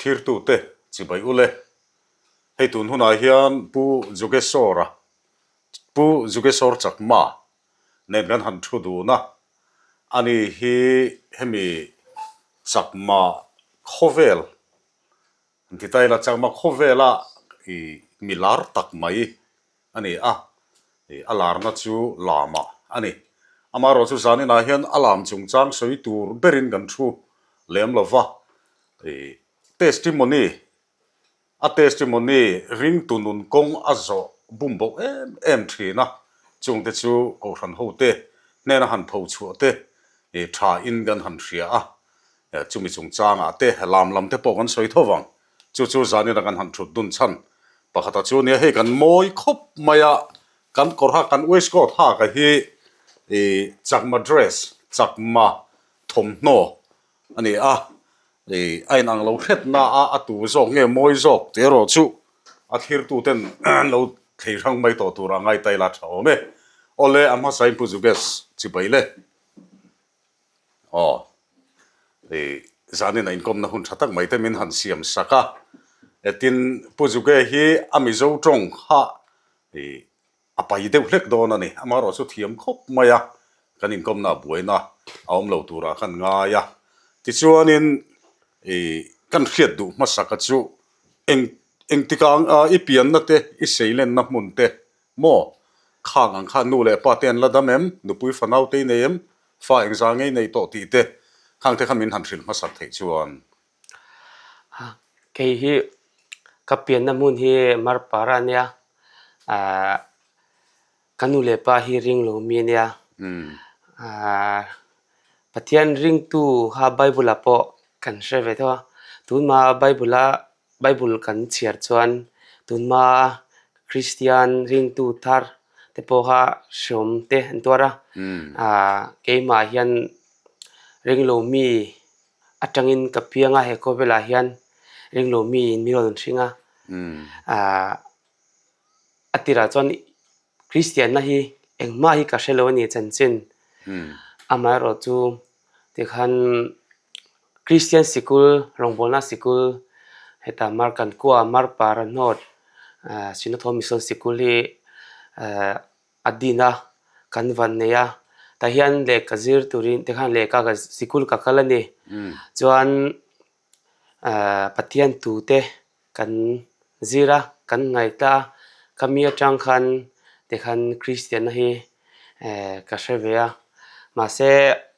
Thlirtute chibai ule. Hei tun hunah hian Pu Jugesawra, Pu Jugesawr Chakma nen kan han thu dun a, ani hi hemi Chakma khawvel an ti ta ila, Chakma khawvela i mi lar tak mai a ni a, i a larna chu lamah a ni. Amaherawhchu zaninah hian a lam chungchang sawi tur berin kan thu lem lo va, i testimony A testimony ringtu nun kawng a zawh bum boh em em thin a, chungte chu Kohhran hote hnena han pho chhuah te tha in kan han hria a, chumi chungchangah te lam lam te pawh kan sawi tho vang. Chu chu zanina kan han thut dun chhan pakhata chu nia hei kan mawi khawp mai a, kan kawr ha kan waistcoat hak a hi chakma dress, chakma thawmhnaw a ni a, Ih, a inang lo hret na a, a tu zawk nge mawi zawk tih erawh chu a thlirtu ten an lo thlei hrang mai tawh tur a ngai ta ila tha awm e. Awle, a hmasain Pu Jugesh chibai le. Aw, ih, zanin a inkawmna hun tha tak mai te min han siam sak a. E tin, Pu Juge hi a Mizo tawng kha ih, A pai deuh hlek dawn a ni. Amaherawh chu thiam khawp mai a, kan inkawmna a buaina a awm lo turah khan ngai a. Tichuanin ih kan hriat duh hmasaka chu eng engtik ang i pianna te, i seilenna hmun te maw khang ang khan nu leh pa te an la dam em, nupui fanau te i nei em, fa engzah ngei nei tawh tih te khang te kha min han hrilh hmasak theih chuan. Kei hi ka pianna hmun hi Marpara a nia, ahh ka nu leh pa hi ring lo mi a nia, ahh Pathian ringtu kha Bible ah pawh kan hre ve tho a, tunhma Bible a Bible kan chhiar chuan tunhma Kristian ringtu thar te pawh kha hreawm te an tuar a, ahh keimah hian ring lo mi. Atangin ka piang a he khawvelah hian ringlo mi in mi rawn hring a, aah a tirah chuan Kristianna hi engmah hi ka hre lo a ni chanchin. Amaherawh chu tikhan Kristian sikul rawngbawlna sikul heta Markankua Marpara hnawt aah Sinathawm Mission Sikul hi aah a din a, kan van nei a, tah hian lehkha zir turin tikhan lehkha ka sikul ka kal a ni. Chuan ahh Pathian tute kan zir a, kan ngaihtuah a, khami atang khan tikhan Kristianna hi eh ka hre ve a. Mahse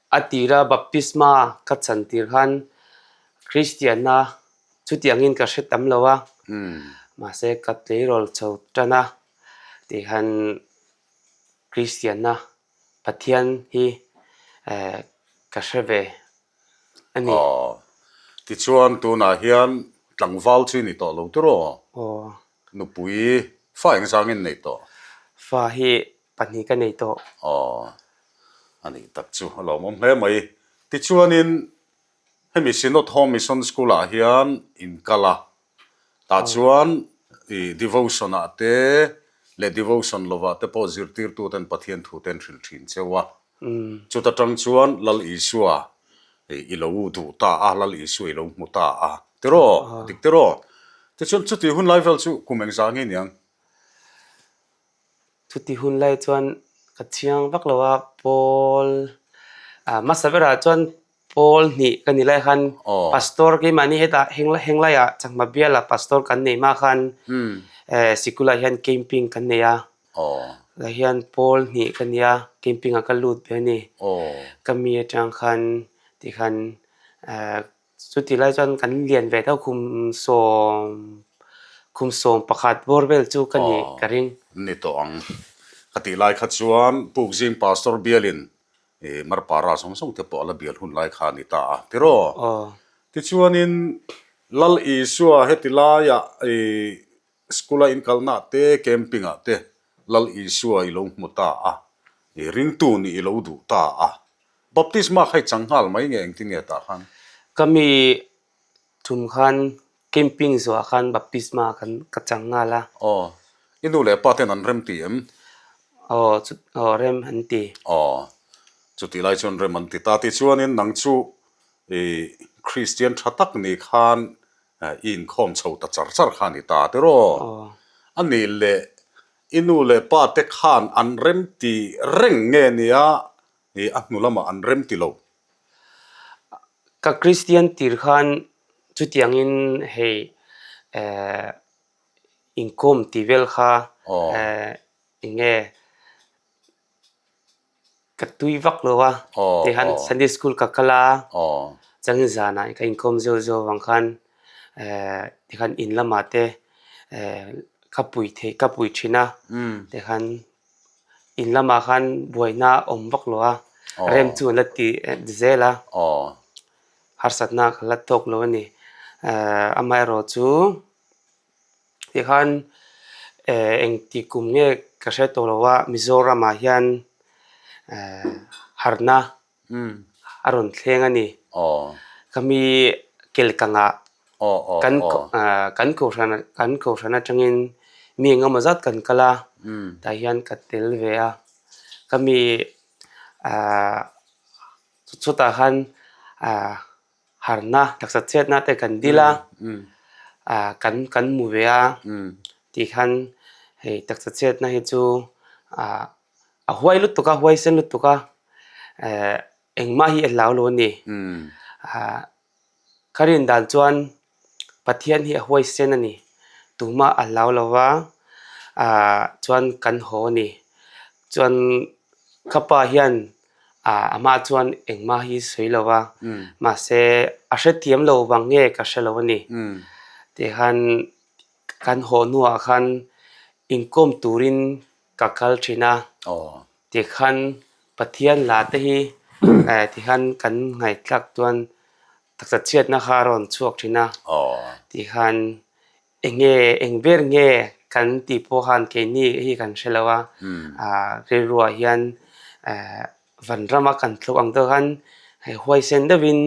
a tira baptisma ka chan tir khan Kristianna chutiangin ka hre tam lo a, mahse ka tleirawl chho tan a. Tih khan Kristianna Pathian hi eh ka hre ve a ni. Aw. Tichuan tunah hian tlangval chu i ni tawh lo tiraw? Aw. Nupui fa engzangin nei tawh? Fa hi pahnih ka nei tawh. Aw. A nih tak chu a lawmawm hle mai. Tichuanin hemi Synod Home Mission School-ah hian in kal a, Tah chuan i devotion ah te leh devotion lovah te pawh zirtirtu ten Pathian thu te an hrilh thin cheu a. Chuta tang chuan Lal Isua i lo duh ta a, Lal Isua i lo hmu ta a. Tiraw? Dik tiraw? Tichuan chuti hun lai vel chu kum engzah nge niang? Chuti hun lai chuan ka chiang vak lo a, Paul ah hmasa berah chuan Paul hnih ka ni lai khan Pastor keimahni hetah henglaiah Chakma bialah Pastor kan nei hma khan eh sikulah hian camping kan nei a, tah hian Paul hnih ka nia camping ah ka lut ve a ni. Ka mi atang khan tikhan eh Chuti lai chuan kan lian ve deuh khum sawm khum sawm pakhat bawr vel chu ka nih ka ring. Ni tawh ang. Ka tih lai kha chuan Pukzing Pastor bialin ih Marpara zawng zawng te pawh a la bial hun lai kha a ni ta a tiraw? Aw. Tichuanin Lal Isua heti laiah ih School-a inkalnaah te, camping-ah te Lal Isua i lo hmu ta a, i ringtu nih i lo duh ta a. Baptisma kha i chang nghal mai nge engtin nge tah khan? Ka mi thum khan camping zuah khan baptisma kan ka chang nghal a. Aw, i nu leh pa ten an rem ti em? Aw, chu aw rem an ti. Aw, chutih lai chuan rem an ti ta. Tichuanin nang chu i Kristian tha tak ni khan. I inkhawm chho ta char char kha a ni ta tiraw? A nih leh i nu leh pa te khan an remti reng nge nia i a hnu lamah an remti lo? Ka Kristian tir khan chutiangin hei inkawm tih vel kha enge Ka tui vak lo a, tikhan Sunday school ka kal a, changin zanah ka inkhawm zeuh zeuh avang khan tikhan in lamah te ka pui thei ka pui thin a, tikhan in lamah khan buaina a awm vak lo a, rem chu an la ti zel a, harsatna ka la tawk lo a ni. Amaherawhchu. Tikhan eh engti kum nge ka hre tawh lo a Mizoramah hian eh harhna a rawn thleng a ni. Ka mi Kelkangah kan kan kohhran kan kohhran atangin mi engemaw zat kan kal a tah hian ka tel ve a. Ka mi ah chutah khan ah. Harna taksa chhiatna te kan dil a, ah kan kan hmu ve a tih khan hei taksa chhiatna hi chu ah a huai lutuk a huai sen lutuk a eh engmah hi a hlau lo a ni. Ah ka rin dan chuan Pathian hi a huai sen a ni tumah a hlau lo va ah chuan kan haw a ni chuan ka pa hian. Ah amah chuan engmah hi sawi lo va, mahse a hrethiam lo vang nge ka hre lo a ni. Tikhan kan haw hnuah khan inkawm turin ka kal thin a, tikhan Pathian la te hi tikhan kan ngaihthlak chuan taksa chhiatna kha a rawn chhuak thin a, tikhan Eng nge, eng ber nge kan tih pawh khan keini hi kan hre lo a, rilruah hian vanrama kan thluk ang deuh khan huaisen deuhin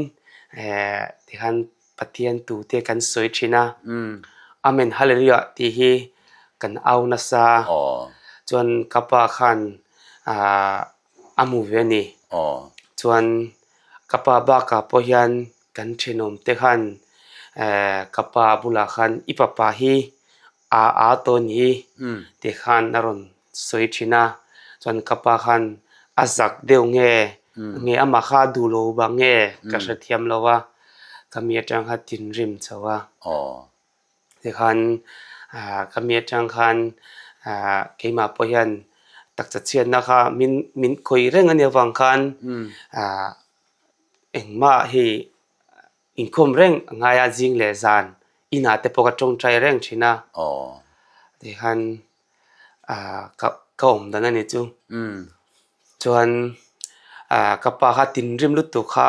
tikhan Pathian tute kan sawi thin a, Amen Hallelujah tih hi kan au nasa a, chuan ka pa khan a hmu ve a ni. Chuan ka pa bakah pawh hian Kan thenawmte khan eh ka pa bulah khan i papa hi a a tawn hi ti khan a rawn sawi thin a, chuan ka pa khan a zak deuh nge nge amah kha a duh lo vang nge ka hrethiam lo a, ka mi atang kha thinrim chho a. Tikhan ah ka mi atang khan ah keimah pawh hian taksa chhiatna kha min min khawih reng a nih avang khan ah Engmah hi inkhawm reng a ngai a, zing leh zan inah te pawh ka tawngtai reng thin a. Tikhan ah ka ka awm dan a ni chu. Chuan ah ka pa kha tinrim lutuk kha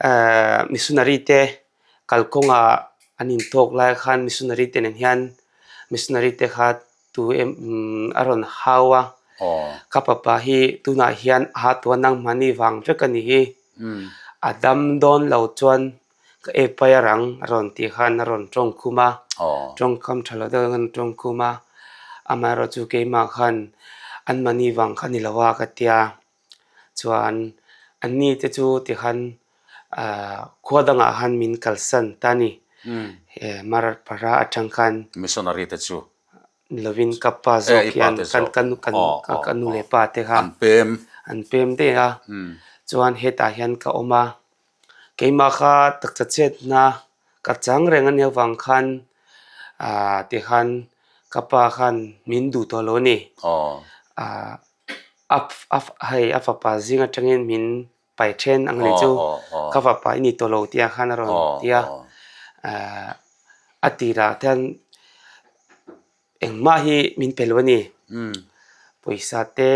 eh missionary te kalkawngah an intawk lai khan missionary te nen hian missionary te kha Tu em a rawn hau a, ka papa hi tunah hian a ha tuan nangmahni vang vek a ni hi, a dam dawn lo chuan ka e pai a rang a rawn tih khan a rawn tawng khum a, tawngkam tha lo deuh in a rawn tawng khum a, amaherawhchu chu keimah khan anmahni vang kha a ni lo a ka tia, chuan anni te chu tikhan ahh khua dangah khan min kalsan ta a ni, Marpara atang khan. Missionary te chu. Lovin ka pa zawk hian kan kan kan ka nu leh pa te kha an pem an pem daih a chuan hetah hian ka awm a keimah kha taksa chhiatna ka chang reng a nih avang khan ah tikhan ka pa khan min duh tawh lo a ni ah a hei a fapa zing atangin min pai then ang ni chu ka fapa i ni tawh lo tih ah khan a rawn ti a ahh a tirah hian engmah hi min pe lo a ni pawisa te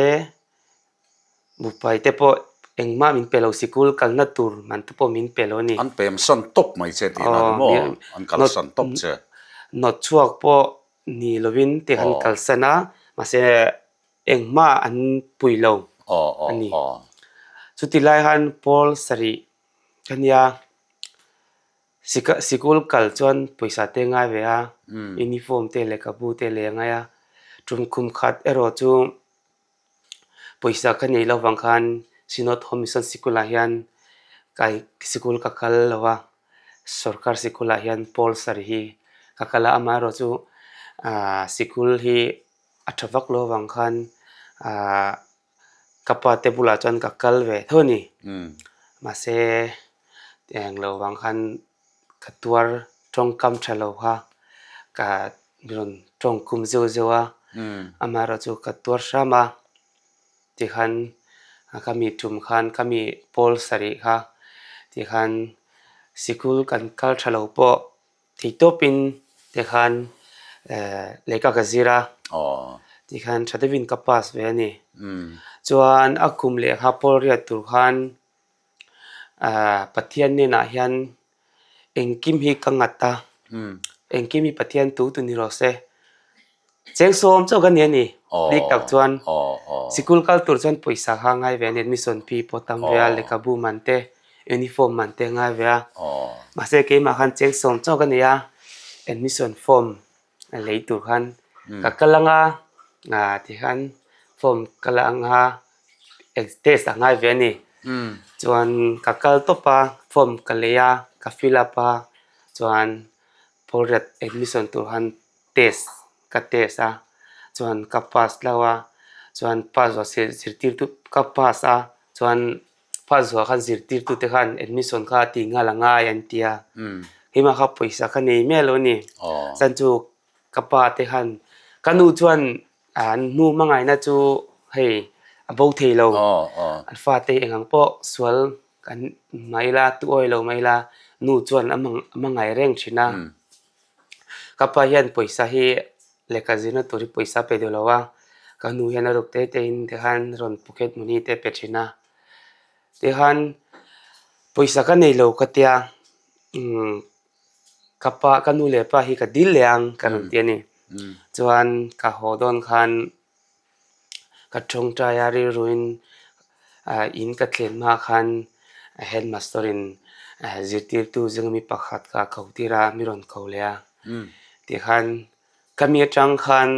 buhpai te pawh engmah min pe lo sikul kalna tur man te pawh min pe lo a ni. An pem san tawp mai che tihna ni maw an kal san tawp che. Nawt chhuak pawh ni lovin ti han kalsan a mahse Engmah an pui lo a ni. Chuti lai khan pawl sarih ka nia, sikul kal chuan pawisa te ngai ve a, uniform te lehkhabu te lei a ngai a. Tum kum khat erawh chu pawisa ka neih lovang khan Synod Home Mission Sikulah hian kai sikul ka kal lo a. Sorkar sikul ah hian pawl sarih hi ka kal a, amaherawh chu ah sikul hi a tha vak lo avang khan ah ka pa te bulah chuan ka kal ve tho a ni. Mahse eng lo vang khan ka tuar tawngkam tha lo kha ka rawn tawngkum zeuh zeuh a, amaherawh chu ka tuar hram a. Tikhan ka mi tum khan ka mi pawl sarih kha tikhan sikul kan kal tha lo pawh thei tawpin tikhan lehkha ka zir a, tikhan tha deuhin ka pass ve a ni. Chuan a kum lehkha pawl riat tur khan Pathian hnenah hian engkim hi ka ngat a, engkim hi Pathian tu tu ni rawh se. Cheng sawm chauh ka ni a ni. Dik tak chuan sikul kal tur chuan pawisa kha ngai ve a ni, admission fee pawh tam ve a, lehkhabu man te, uniform man te ngai ve a. Mahse keimah khan cheng sawm chauh ka ni a, admission form lei tur khan ka kal ang a, tikhan form ka la ang a, test a ngai ve a ni. Chuan ka kal tawp a, form ka lei a, ka fill up a, chuan phawriat admission tur khan test ka test a, chuan ka pass hlauh a, chuan pass zawh zirtirtu ka pass a, chuan pass zawh khan zirtirtu te khan admission kha tih nghal a ngai an ti a, keimah kha pawisa ka nei miah lo a ni. Chuan chu ka pa te khan ka nu chuan an hnu hmangaihna chu hei a bo thei lo, an fate eng ang pawh sual kan mai ila tu awi lo mai ila nu chuan a hmangaih reng thin a. Ka pa hian pawisa hi lehkha zirna tur hi pawisa a pe duh lo a, ka nu hian a ruk te te in tikhan rawn pocket money te a pe thin a, tikhan pawisa ka nei lo ka tia umm ka pa ka nu leh pa hi ka dil leh ang ka rawn ti a ni. Chuan ka haw dawn khan Ka tawngtai a rilruin in ka thlen hma khan headmaster in zirtirtu zinga mi pakhat kha a ko tir a, mi rawn ko leh a. Tikhan ka mi atang khan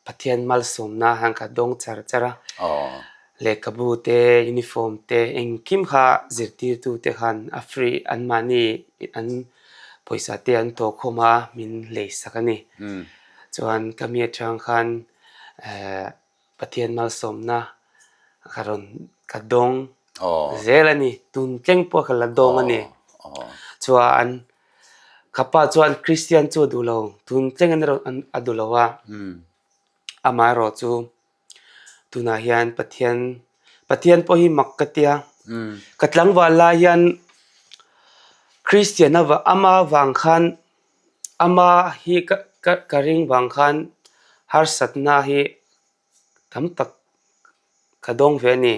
Pathian malsawmna khan ka dawng char char a. Lehkhabu te, uniform te engkim kha zirtirtu te khan a free anmahni an pawisa te an tawh khawm a min leisak a ni. Chuan ka mi atang khan Pathian malsawmna ka rawn ka dawng zel a ni. Tun tleng pawh ka la dawng a ni. Chuan ka pa chuan Kristian chu a duh lo, tun tleng a duh lo a. Amaherawh chu tunah hian Pathian Pathian pawh hi mak ka tia. Ka tlangval lai hian Kristian ama vang khan Ama hi ka ka ka ring vang khan harsatna hi tam tak ka dawng ve a ni.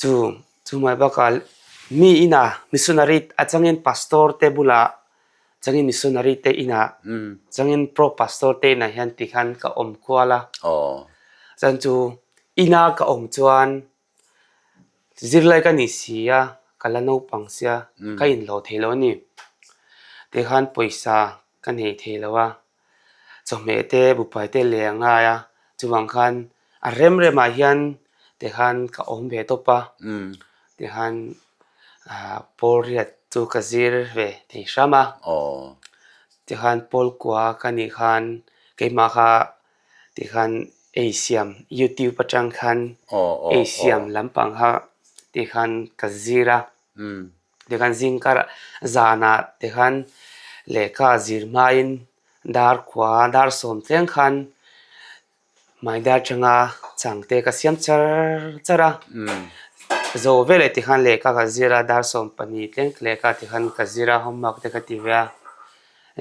Chu chu mai bakah mi inah missionary a changin pastor te bulah changin missionary te inah changin pro pastor te inah hian tikhan ka awm kual a. Chuan chu ina ka awm chuan Zirlai ka ni si a, ka la naupang sia, ka inlo thei lo a ni. Tikhan pawisa ka nei thei lo a, chawhmeh te bupai te lei a ngai a, chuvang khan a rem remah hian tikhan ka awm ve tawp a, tikhan ah pawl riat chu ka zir ve thei hram a, tikhan pawl kua ka nih khan keimah kha Tikhan ei siam youtube atang khan ei siam lampang kha tikhan ka zir a, tikhan zingkar zanah tikhan lehkha zir hmain dar khua dar sawm thleng khan hmai dar atanga changte ka siam char char a, zo veleh tikhan lehkha ka zir a dar 12 thleng lehkha tikhan ka zir a homework te ka ti ve a,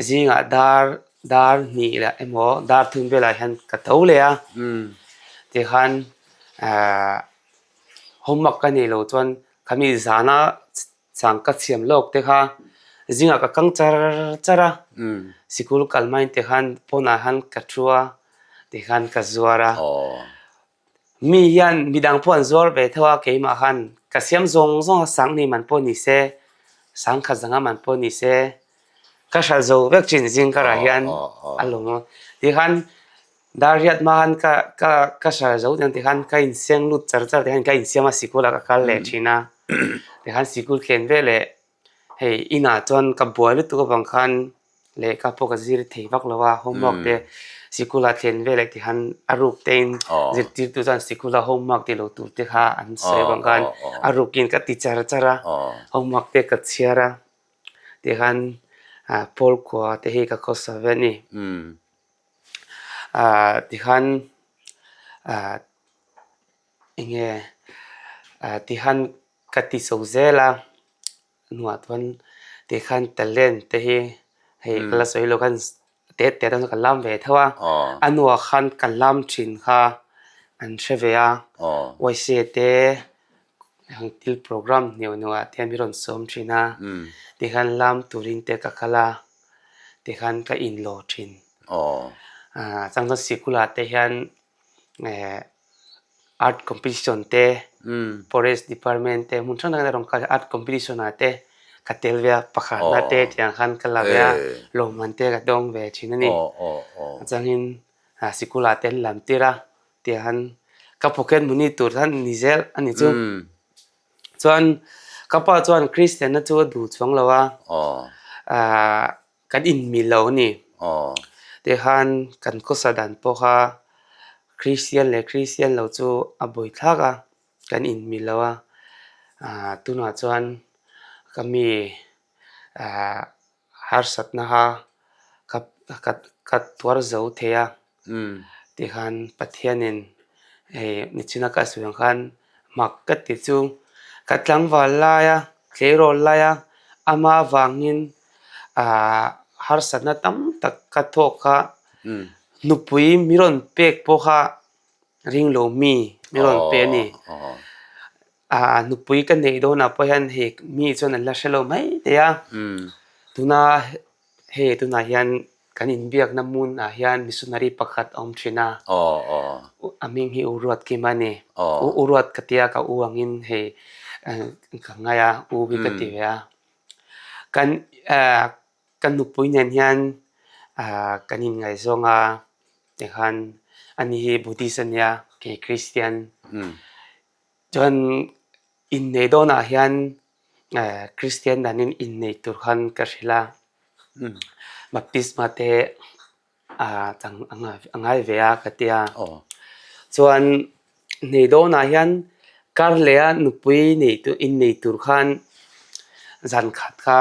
zingah dar Dar hnih lah emaw dar thum velah hian ka tho leh a, tikhan ahh homework ka neih loh chuan khami zana chang ka chhiam lawk te kha zingah ka kang char char a, sikul kal hmain tikhan pawnah hian ka thu a tikhan ka zuar a. Mi hian midang pawh an zuar ve tho a keimah khan ka siam zawng zawng a sanghnih man pawh ni se sangkhat zanga man pawh ni se ka hralh zo vek thin zing karah hian a lawm a tikhan dar riat hma khan ka ka ka hralh zo tih khan ka inseng lut char char tikhan ka insiam a sikul ah ka kal leh thin a tikhan sikul thlen veleh. Hei inah chuan ka buai lutuk avang khan lehkha pawh ka zir thei vak lo a, homework te sikul ah thlen veleh ti khan a ruk te in zirtirtu chuan sikul ah homework ti lo tur te kha an sawi avang khan a rukin ka ti char char a, homework te ka chhiar a tikhan pawl kua te hi ka khawsa ve a ni. Tikhan eng nge tikhan ka ti chho zel a. Hnuah chuan tikhan talent te hi hei ka la sawi lo khan te te atang chuan ka lam ve tho a, a hnuah khan ka lam thin kha an hre ve a, uaise te ang thil program hniau hnuah te hian min rawn sawm thin a, tikhan lam turin te ka kal a, tikhan ka inlawh thin. Chang chuan sikul-ah te hian Art competition te forest department te hmun hrang hrang rawn kal art competition ah te ka tel ve a pakhatna te tiang khan ka la ve a lawmman te ka dawng ve thin a ni changin sikul ah te an lam tir a tiang khan ka pocket money tur khan ni zel a ni chu chuan ka pa chuan Christian na chu a duh chuang lo a ah. Kan inmil lo a ni. Tikhan kan khawsa dan pawh kha Kristian leh Kristian lo chu a buai thlak a, kan inmil lo a. Tunah chuan ka mi harsatna kha ka tuar zo thei a. Tikhan Pathianin hei nichina ka sawi ang khan mak ka ti chu ka tlangval laia tleirawl laia ama avangin ah harsatna tam tak ka thawk kha nupui mi rawn pek pawh kha ring lo mi mi rawn pe a ni. Ah nupui ka neih dawnah pawh hian hei mi chuan an la hre lo mai thei a tuna Hei tunah hian kan inbiakna hmunah hian missionary pakhat a awm thin a, a hming hi U Ruat Kim a ni. U Ruat ka tia ka u angin hei ka ngai a, u hi ka ti ve a. Kan ka nupui nen hian kan inngaihzawng a, tikhan ani hi Buddhist a nia, kei Christian. Chuan inneih dawnah hian Kristian danin inneih tur khan ka hrilh a, baptisma te a ngai ve a ka ti a. Chuan nei dawnah hian kar leh a nupui nei tur inneih tur khan zan khat kha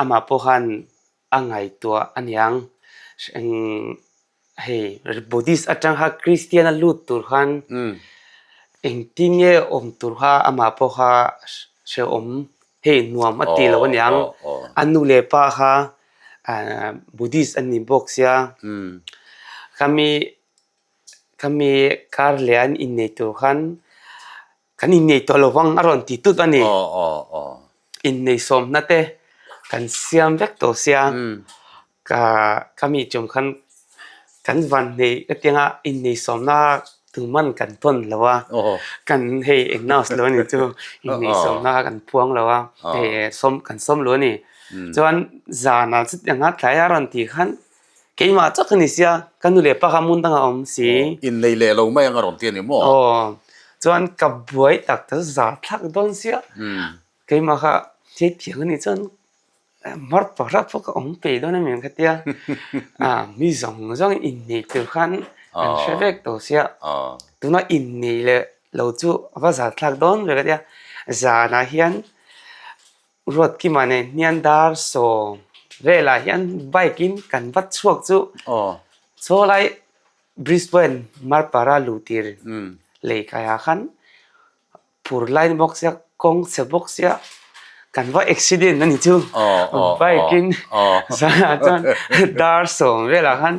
amah pawh khan a ngaihtuah a niang. Hei Buddhist atang kha Christian a lut tur khan engtin nge awm tur kha amah pawh kha hrehawm hei nuam a tih loh aniang a nu leh pa kha Buddhist an ni bawk sia khami khami kar leh an innei tur khan Kan innei tawh lo vang a rawn ti tut a ni. Innei sawmna te kan siam vek tawh sia ka ka mi tum khan kan van nei ka tianga innei sawmna tuman kan tawn lo a kan hei announce lo a ni chu innei sawmna kha kan puang lo a hei sawm kan sawm lo a ni. Chuan zanah chutianga tlai a rawn tih khan Keimah chak a ni sia, ka nu leh pa kha hmun dangah a awm si. Innei leh lo mai ang a rawn ti a ni maw? Aw, chuan ka buai tak ta chu zar thlak dawn sia. Keimah kha thil thiang a nih chuan mar pawh pawh ka awm peih dawn a mi ang ka tia. Mi zawng zawng innei tur khan an hre vek tawh sia. Tuna innei leh lo chu a va zar thlak dawn ve ka tia. Zanah hian Ruatkima nen hian dar sawm velah hian bike in kan va chhuak chu chaw lai Brisbane Marpara luh tir lei kaiah khan phur lai ni bawk sia kawng chhe bawk sia kan va accident a ni chu bike in zanah chuan dar sawm velah khan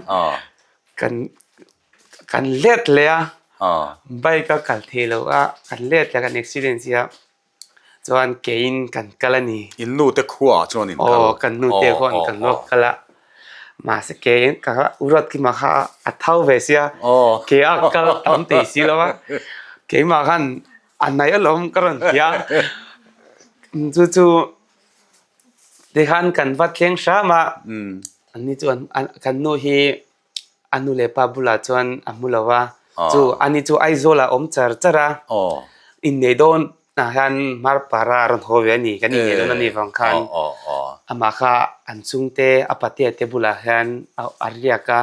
kan kan let leh a bike a kal theih loh a kan let leh a kan accident sia. Chuan keiin kan kal a ni. In nu te khuaah chuan in kal. Aw, kan nu te khuan kan lo kal a. Mahse keiin ka urat kimah kha a tho ve sia. Ke a kal tam thei si lo a. Keimah khan a hnaih alawm ka rawn ti a. Chu chu tikhan kan va thleng hram a. Anni chuan kan nu hi a nu leh pa bulah chuan a hmu lo a. Chu ani chu Aizawl ah awm char char a. Inneih dawn. Ah hian Marpara a rawn haw ve a ni, kan inneih dawn a nih vang khan amah kha an chhungte a patea te bulah hian a riak a,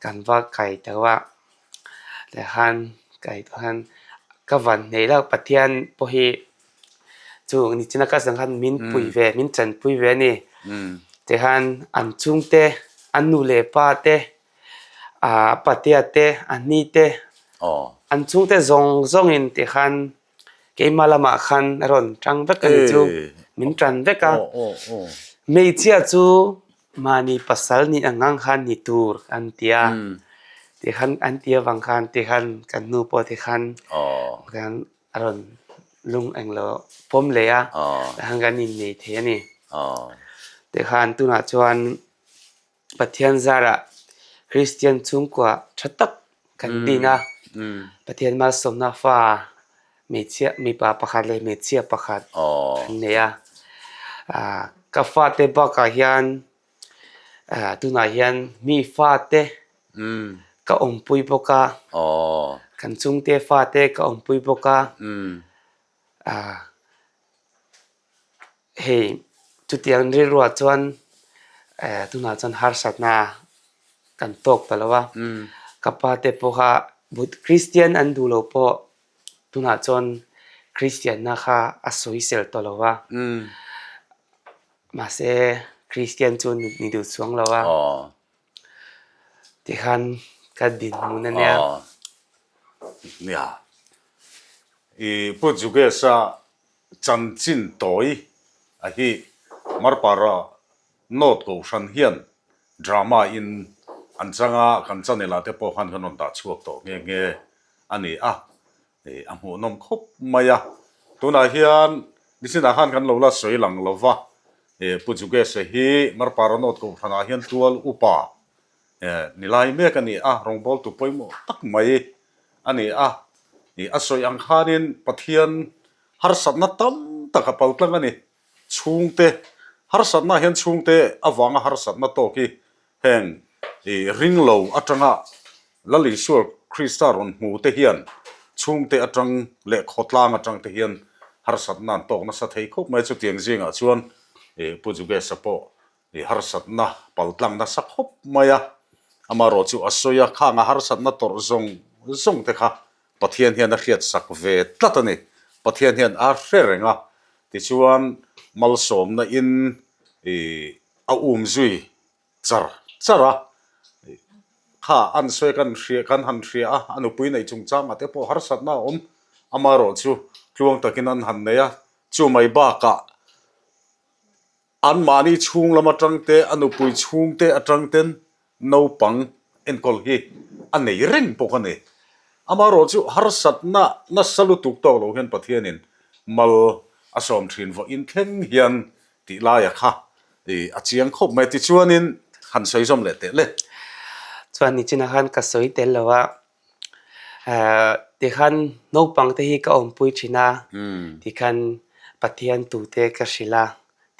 kan va kai ta a, tikhan kai tawh hian ka van hneih lo Pathian pawh hi chu nichina ka zawng khan min pui ve min chanpui ve a ni, tikhan an chhungte an nu leh pa te a patea te a ni te an chhungte zawng zawngin tikhan keimah lamah khan a rawn tang vek a ni chu min tan vek a hmeichhia chu mahni pasal nih ang ang khan ni tur an ti a tikhan an ti avang khan tikhan kan nu pawh tikhan khan a rawn lung englo pawm leh a tikhan kan innei thei a ni tikhan tunah chuan. Pathian zarah Kristian chhungkua tha tak kan din a, Pathian malsawmna fa hmeichhia mipa pakhat leh hmeichhia pakhat kan nei a. Ka fate bakah hian tunah hian mi fate ka awmpui bawk a, kan chhungte fate ka awmpui bawk a. Hei chutiang rilruah chuan eh tunah chuan harsatna kan tawk ta lo a, ka pa te pawha Christian an duh lo pawh tunah chuan Christianna kha a sawisel tawh lo a, mahse Christian chu ni duh chuang lo a, tikhan ka dinhmun a nia. Nia, i Pu Jugesh-a Chanchin tawi a hi Marpara North Kohhran hian drama in an chang a, kan channel ah te pawh khan kan rawn dah chhuak tawh nghe nghe a ni a, a hmuhnawm khawp mai a. Tunah hian nichinah khan kan lo la sawi lang lo va, Pu Jugesh-a hi Marpara North Kohhran ah hian tual upa ni lai mek a ni a, rawngbawltu pawimawh tak mai a ni a, a sawi ang khanin Pathian harsatna tam tak a pal tlang a ni. Chhungte harsatna hian chhungte avanga harsatna tawk hi heng ring lo atanga Lal Isua Krista rawn hmu te hian chhungte atang leh khawtlang atang te hian harsatna an tawk nasa thei khawp mai. Chutiang zingah chuan Pu Jugesha pawh I harsatna paltlang nasa khawp mai a, amaherawh chu a sawi a, khang a harsatna tawrh zawng zawng te kha Pathian hian a hriatsak ve tlat a ni. Pathian hian a hre reng a, tichuan malsawmna in i a um zui char char a, kha an sawi kan hria kan han hria a, a nupui neih chungchangah te pawh harsatna a awm, amaherawh chu tluang takin an han nei a, chu mai bakah Anmahni chhung lam atang te, a nupui chhung te atang ten naupang enkawl hi a nei reng bawk a ni. Amaherawh chu harsatna nasa lutuk tawk lo hian Pathianin mal a sawm thin vawiin thleng hian tih laia kha a chiang khawp mai. Tichuanin han sawi zawm leh teh le. Chuan nichinah khan ka sawi tel lo a, Tikhan naupang te hi ka awmpui thin a, tikhan Pathian tute ka hrilh a,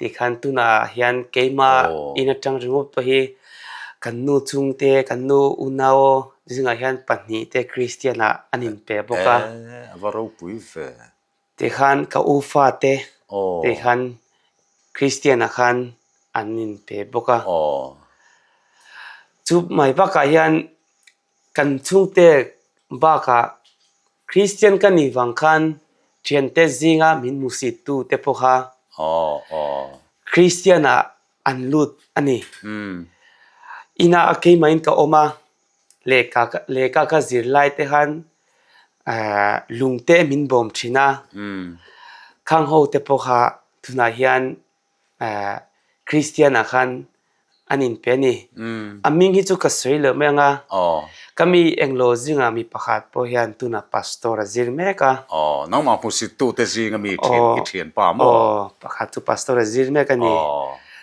tikhan tunah hian keimah in atang ringawt pawh hi kan nu chhungte, kan nu unau zingah hian pahnihte Kristian ah an inpe bawk a. A va ropui ve. Tikhan ka u fate tikhan Kristian ah khan an inpe bawk a. Chu mai bakah hian Kan chhungte bakah Kristian ka nih vang khan thiante zinga min hmuhsittu te pawh kha Kristian ah an lut a ni. Inah a keimahin ka awm a, lehkha lehkha ka zir lai te khan lungte min bawm thin a, khang ho te pawh kha tunah hian Kristian ah khan an inpe a ni. A hming hi chu ka sawi loh mai ang a, ka mi englo zingah mi pakhat pawh hian tunah pastor a zir mek a. Aw, nangmah hmusittute zinga mi thian i thian pa maw? Aw, pakhat chu pastor a zir mek a ni.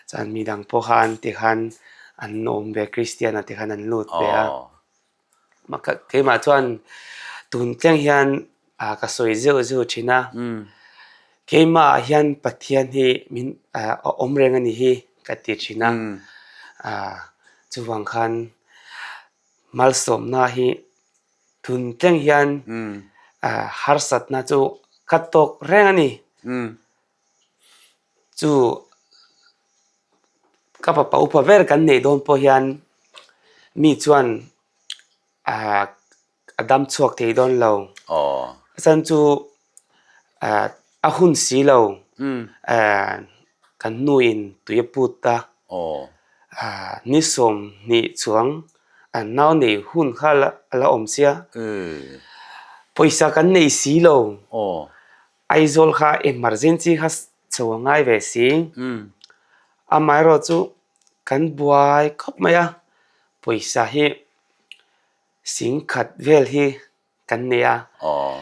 Chuan mi dang pawh khan tikhan an awm ve, Kristian ah tikhan an lut ve a. Keimah chuan tun thleng hian ka sawi zeuh zeuh thin a, keimah ah hian Pathian hi min a awm reng a ni hi ka ti thin a, chuvang khan malsawmna hi tun thleng hian harsatna chu. khat tawk reng a ni. Chu ka fapa upa ber kan neih dawn pawh hian mi chuan ah a dam chhuak thei dawn lo. A chhan chu ah a hun si lo ah kan hnuin tui a put a ah ni 20 chuang an nau nei hun kha a la awm sia. Pawisa kan nei si lo. Aizawl kha emergency kha chho a ngai ve si. Amaherawh chu kan buai khawp mai a, pawisa hi singkhat vel hi kan nei a,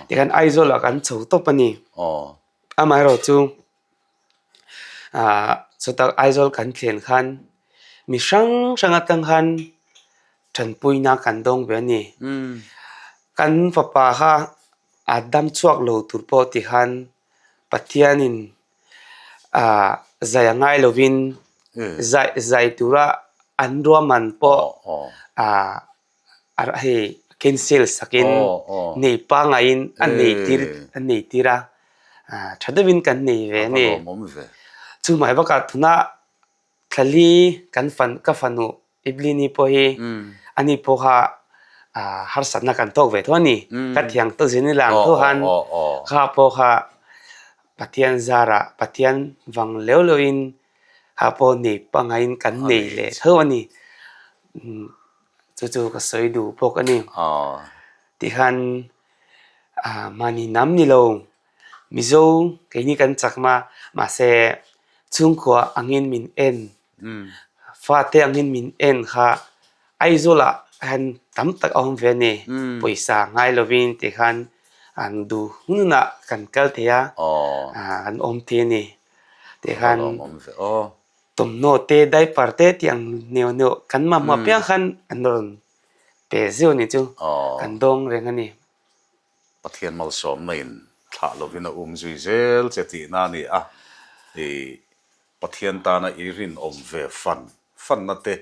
tikhan Aizawl ah kan chho tawp a ni. Amaherawh chu ah chutah Aizawl kan thlen khan mi hrang hrang atang khan tanpuina kan dawng ve a ni. Kan fapa kha A dam chhuak lo tur pawh ti khan Pathianin ah zai a ngai lovin zai zai tura an ruahman pawh ah hei cancel sakin nei pangaiin a nei tir a nei tir a ah tha deuhin kan nei ve a ni. Chumai bakah tuna Thlali kan fan ka fanu Evelyn-i pawh hi ani pawh kha harsatna kan tawk ve tho a ni. Ka thiang tawh zin i lang tho han kha pawh kha Pathian zarah Pathian vang leu leuhin kha pawh nei pangaiin kan nei leh tho a ni. Chu chu ka sawi duh bawk a ni. Tikhan mahni hnam ni lo Mizo keini kan chak ma mahse chhungkua angin min en fate angin min en kha Aizawl ah hian tam tak a awm ve a ni pawisa ngai lovin tih khan an duh hun ah kan kal thei a an awm thei a ni tih khan thawmhnaw te diaper te tih ang neuh neuh kan mamawh apiang khan an rawn pe zeuh a ni chu kan dawng reng a ni. Pathian malsawmna in thlah lovin a um zui zel che tihna a ni a, i Pathian tana i rinawm ve fan fanna te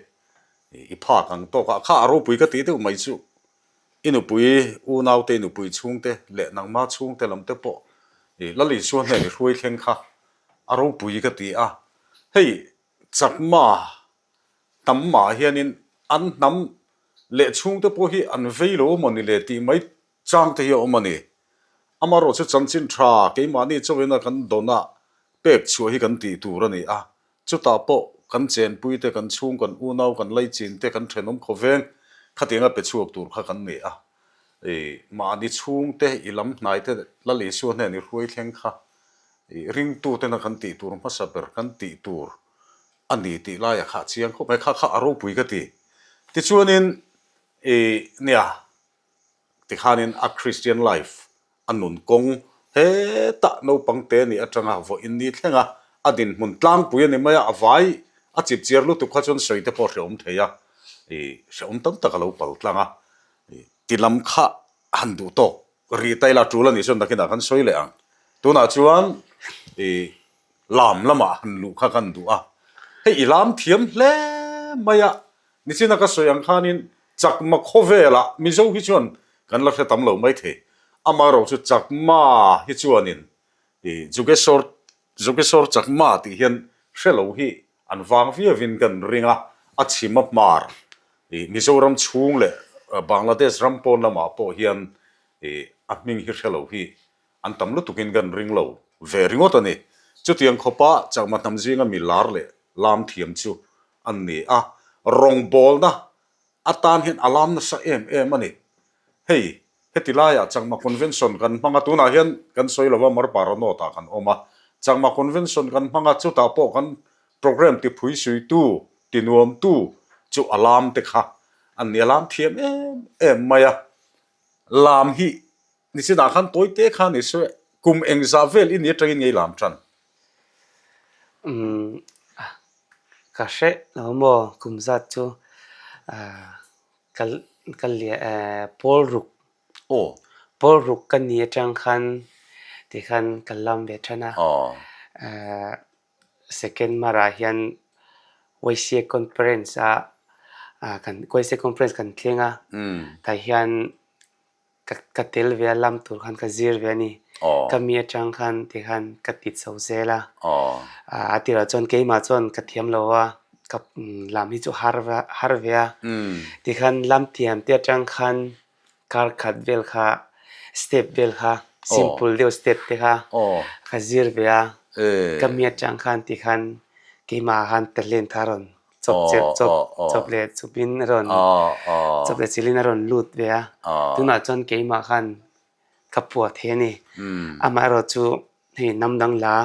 i phak ang tawk a, kha a ropui ka tih deuh mai chu i nupui unaute, i nupui chhungte leh nangma chhungte lam te pawh i Lal Isua hnen i hruai thleng kha a ropui ka ti a, hei Chakma hnam mah hianin an hnam leh chhungte pawh hi an vei lo maw ni le tih mai chang te hi a awm a ni. Amaherawh chu chanchin tha keimahni chauhin a kan dawn a pek chhuah hi kan tih tur a ni a, chutah pawh kan chenpui te, kan chhung, kan unau, kan laichin te, kan thenawm khawveng khatianga pe chhuak tur kha kan ni a. I mahni chhungte, i lam hnai te Lal Isua hnen i hruai thleng kha i ringtutena kan tih tur hmasa ber kan tih tur a ni tih laia kha a chiang khawp mai, kha kha a ropui ka ti. Tichuanin i nia tikhanin a Christian life a nun kawng hetah naupang te nih atanga vawiin ni thlenga a dinhmun tlangpui a ni mai a, a vai a chip chiar lutuk kha chuan sawi te pawh a hrehawm thei a, i hrehawm tam tak a lo pal tlang a, i ti lam kha han duh tawk rih ta ila tul a nih chuan nakinah kan sawi leh ang. Tunah chuan i Lam lamah han luh kha kan duh a, hei i lam thiam hle mai a, nichina ka sawi ang khanin Chakma khawvelah Mizo hi chuan kan la hre tam lo mai thei, amaherawh chu Chakma hi chuanin i Jugeshwar Jugeshwar Chakma tih hian hre lo hi an vang viauin kan ring a, a chhim a hmar i Mizoram chhung leh Bangladesh ram pawn lamah pawh hian i a hming hi hre lo hi An tam lutukin kan ring lo ve ringawt a ni. Chutiang khawpa Chakma hnam zinga mi lar leh lam thiam chu an ni a, rawngbawlna atan hian a lam nasa em em a ni. Hei, heti laiah Chakma Convention kan hmang a, tunah hian kan sawi lova Marpara North-ah kan awm a, Chakma Convention kan hmang a, chutah pawh kan programme tiphui suitu, tinuamtu chu a lam te kha an ni, a lam thiam em em mai a, lam hi Nichinah khan tawite kha ni se kum engzah vel i ni atangin ngei lam tan? Umm ka hre lo maw kum zat chu ka ka pawl ruk aw pawl ruk ka ni atang khan tikhan ka lam ve than a second marah hian YCA conference a kan YCA conference kan thleng a tah hian Ka tel ve a lam tur khan ka zir ve a ni. Ka mi atang khan tikhan ka ti chho zel a. A tirah chuan keimah chuan ka thiam lo a, ka lam hi chu har har ve a. Tikhan lam thiam te atang khan kar khat vel kha step vel kha simple deuh step te kha ka zir ve a. Ka mi atang khan tikhan keimah khan talent kha a rawn chawp chep chawp chawp leh chupin a rawn chawp leh chilhin a rawn lut ve a. Tunah chuan keimah khan ka phuah thei a ni. Amaherawh chu hei hnam dang la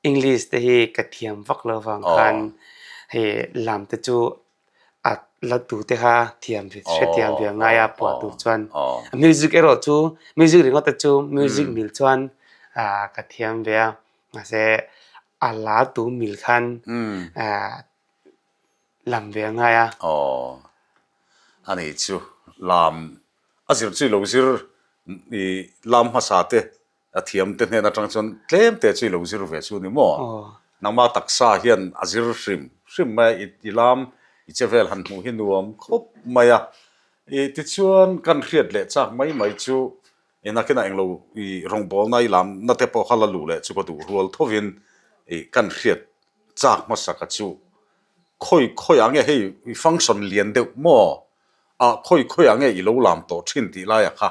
English te hi ka thiam vak lo vang khan hei lam te chu a la tu te kha thiam ve hrethiam ve ngai a phuah tur chuan music erawh chu music ringawt te chu music mil chuan ah ka thiam ve a mahse a la tu mil khan ah lam ve a ngai a. Aw a nih chu lam a zir chu i lo zir i lam hmasa te a thiam te hnen atang chuan tlem te chu i lo zir ve chu ni maw? Nangma taksa hian a zir hrim hrim mai a, i lam i che vel han hmuh hi nuam khawp mai a. I tichuan kan hriat leh chak mai mai chu i nakinah englo i rawngbawlna i lamna te pawh kha la luh leh chu ka duh rual thovin i kan hriat chak hmasaka chu khawi khawiah nge hei i function lian deuh maw? Ah khawi khawiah nge i lo lam tawh thin tih laiah kha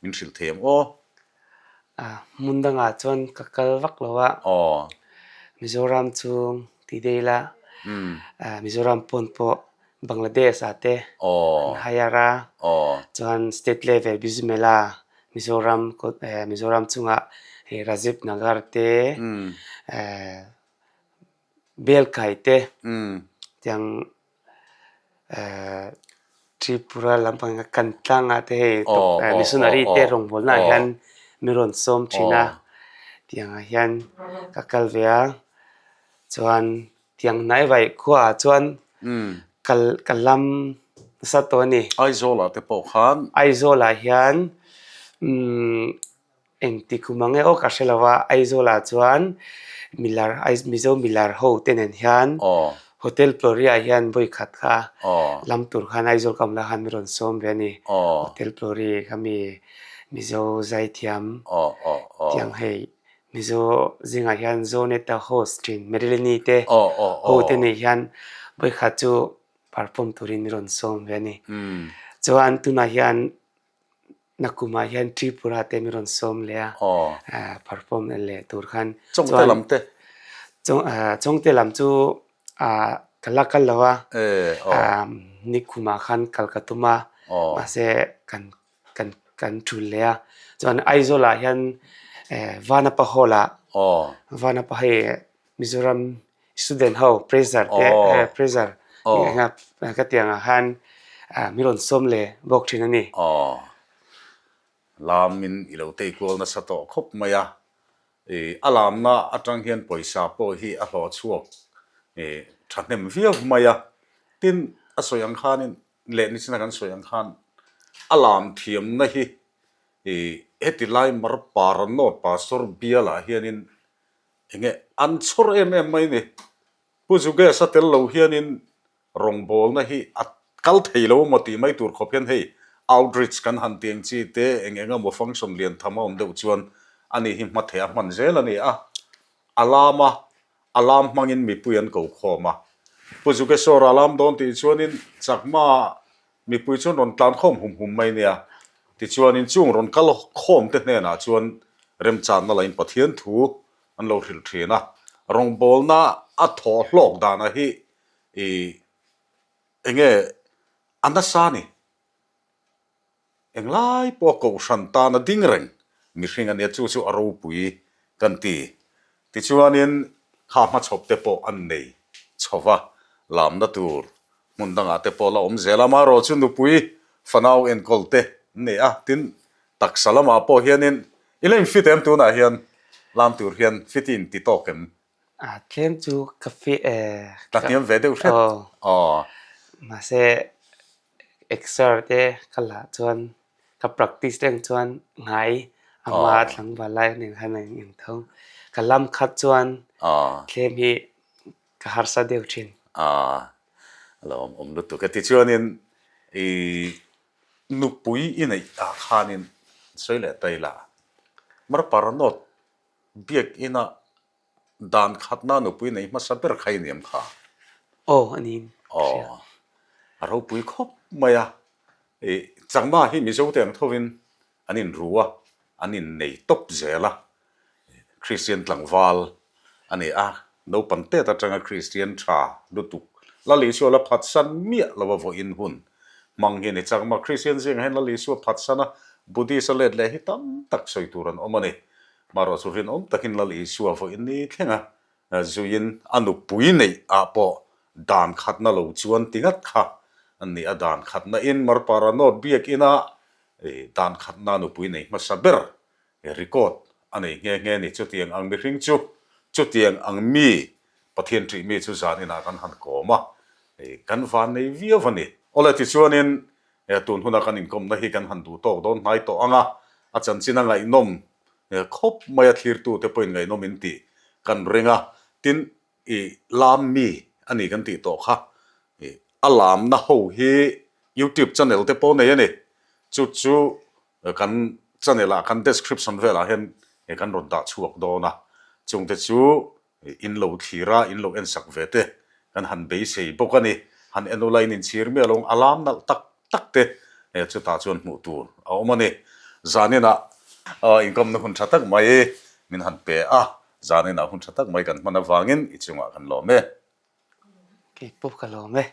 min hrilh thei ang aw. Ah hmun dangah chuan ka kal vak lo a. Aw. Mizoram chung ti dei la. Ah Mizoram pawn pawh Bangladesh ah te an hire a. Aw. Chuan state level Bizu Mela Mizoram Mizoram chungah hei Rajiv Nagar te eh Belkai te tiang Tripura lampang kan tlangah te hei missionary te rawngbawlna ah hian mi rawn sawm thin a tiangah hian ka kal ve a chuan tiang hnai vaih khuaah chuan kal ka lam nasa tawh a ni. Aizawl ah te pawh khan. Aizawl ah hian umm. Engti kum ang e aw ka hre lo a, Aizawl ah chuan milar Mizo milar ho te nen hian Hotel Ploria ah hian vawi khat kha lam tur khan Aizawl ka awm lai khan min rawn sawm ve a ni. Hotel Ploria kha mi Mizo zaithiam tiang hei Mizo zingah hian Zoneta host thin Marilyn-i te ho te nen hian vawi khat chu perform turin min rawn sawm ve a ni. Chuan tunah hian Nakumah hian Tripura te min rawn sawm leh a, perform leh tur khan. Chawngte lam te? Chawngte lam chu ka la kal lo a, nikhumah khan kal ka tum a, mahse kan kan kan tul leh a. Chuan Aizawlah hian Vanapa Hall ah, Vanapa hei Mizoram student ho pressure te pressure ka tiang ah khan mi rawn sawm leh bawk thin a ni. Aw lam in i lo tei kual nasa tawh khawp mai a, i a lamna atang hian pawisa pawh hi a hlawh chhuak thahnem viau mai a, tin a sawi ang khanin leh nichina kan sawi ang khan a lam thiamna hi i heti lai Marpara North Pastor bialah hianin Enge an chhawr em em mai ni. Pu Jugesh a tel lo hianin rawngbawlna hi a kal thei lo emaw tih mai tur khawp hian hei outreach kan han ti ang chi te eng eng emaw function lian tham a awm deuh chuan ani hi hma thei a hman zel a ni a. A lam a, a lam hmangin mipui an ko khawm a. Pu Jugeshwar a lam dawn tih chuanin Chakma Mipui chuan rawn tlan khawm hum hum mai nia. Tichuanin chung rawn kal khawm te hnenah chuan remchanna lain Pathian thu an lo hrilh thin a. Rawngbawlna a thaw hlawk dana hi i enge a nasa ni? Englai pawh kohhran tana ding reng mihring a nia, chu chu a ropui kan ti. Tichuanin kha hmachhawp te pawh an nei chho va, lamna tur hmun dangah te pawh la awm zel a, amaherawh chu nupui fanau enkawl te an nei a, tin taksa lamah pawh hianin i la infit em tunah hian lam tur hian fit i inti tawk em? A tlem chu ka fit e. Ka hniam ve deuh hret. Aw. Mahse Exer te ka lah chuan ka practice reng chuan ngai a hma tlangval lai nen khan a in tho. Ka lam khat chuan tlem hi ka harsa deuh thin. A lawm awm lutuk e. Tichuanin i nupui i neih ah khanin sawi leh ta ila. Marparanawt biakina dan khatna nupui nei hmasa ber kha i niam kha. Aw, a ni. Aw, a ropui khawp mai a. I Chakma hi Mizote ang thovin an inru a, an innei tawp zel a. Kristian tlangval a ni a, naupang tet atanga Kristian tha lutuk Lal Isua la phatsan miah lo a vawiin hun hmang hi a ni. Chakma Kristian zingah hian Lal Isua phatsan a, Buddhist a let leh hi tam tak sawi tur an awm a ni. Marawh chu rinawm takin Lal Isua vawiin ni thleng a, zuiin a nupui neih ah pawh dan khatna lo chuan ti ngat kha an ni a, dan khatna in Marpara North biakina dan khatna nupui nei hmasa ber record a nei nghe nghe ni. Chutiang ang mihring chu chutiang ang mi Pathian ṭih mi chu zan inah kan han kawm a, kan van nei viau a ni. Awle tichuanin tun huna kan inkawmna hi kan han duh tawk dawn hnai tawh ang a, a chanchin a ngaihnawm khawp mai a thlirtute pawhin ngaihnawm in tih kan ring a, tin i lam mi a ni kan tih tawh kha i a lamna ho hi youtube channel te pawh nei a ni, chu chu kan channel ah kan description velah hian kan rawn dah chhuak dawn a, chungte chu In lo thlir a, in lo en sak ve te kan han beisei bawk a ni. Han en ula in inchhir miah lo, a lam nalh tak tak te chutah chuan hmuh tur a awm a ni. Zaninah inkawmna hun tha tak mai min han pe a, zaninah hun tha tak mai kan hman avangin i chungah kan lawm e. Keipawh ka lawm e.